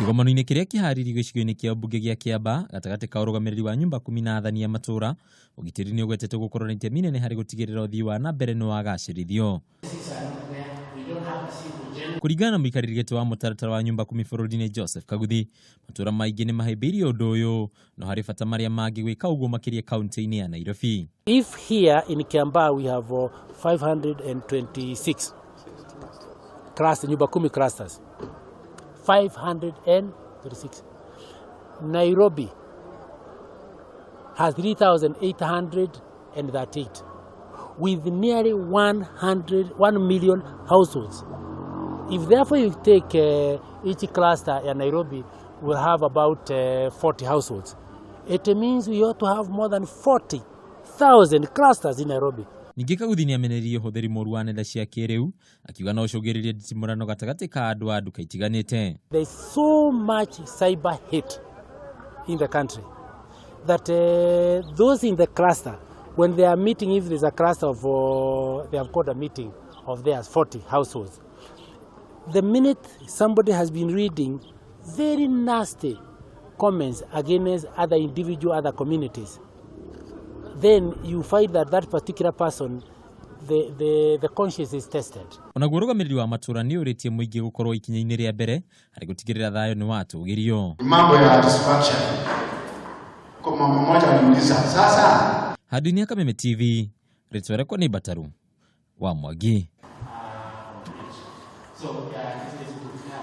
Kĩgomano-inĩ kĩrĩa kĩharĩirio gĩcigo-inĩ kĩa mbunge gĩa Kĩamba gatagatĩ ka ũrũgamĩrĩri wa nyumba kumi na athani a matũũra, ũgitĩri nĩ ũgwetetwo gũkorwo na itemi inene harĩ gũtigĩrĩra ũthii wa na mbere nĩ wagacĩrithio. Kũringana na mũikarĩri gĩtĩ wa mũtaratara wa nyumba kumi bũrũri-inĩ Joseph Kaguthi, matũũra maingĩ nĩ mahĩmbĩirie ũndũ ũyũ, no harĩ bata marĩa mangĩ gwĩka ũguo makĩria kaunti-inĩ ya Nairobi. If here in Kiambaa we have 526 cluster, nyumba kumi clusters, 526. Nairobi has 3,838 with nearly 1 million households. If therefore you take each cluster in Nairobi will have about 40 households, it means we ought to have more than 40,000 clusters in Nairobi. Ningĩ Kaguthi nĩ amenereirie ũhũthĩri mũru wa nenda cia kĩrĩu, akiuga no ũcũngĩrĩrie nditimũrano gatagatĩ ka andũ a nduka itiganĩte. There is so much cyber hate in the country that those in the cluster, when they are meeting, if there's a cluster of, they have called a meeting of theirs, 40 households, the minute somebody has been reading very nasty comments against other individual, other communities, then you find that that particular person, the conscience is tested. Onaguo ũrũgamĩrĩri wa matũũra nĩ ũrĩtie mũingĩ gũkorwo ikinya-inĩ rĩa mbere harĩ gũtigĩrĩra thayũ nĩ watũgĩrio. Mambo ya restructuring. Kwa mama mmoja aliuliza sasa Handũ-inĩ ya Kameme TV, rĩtwa rĩakwa nĩ Mbataru wa Mwangi.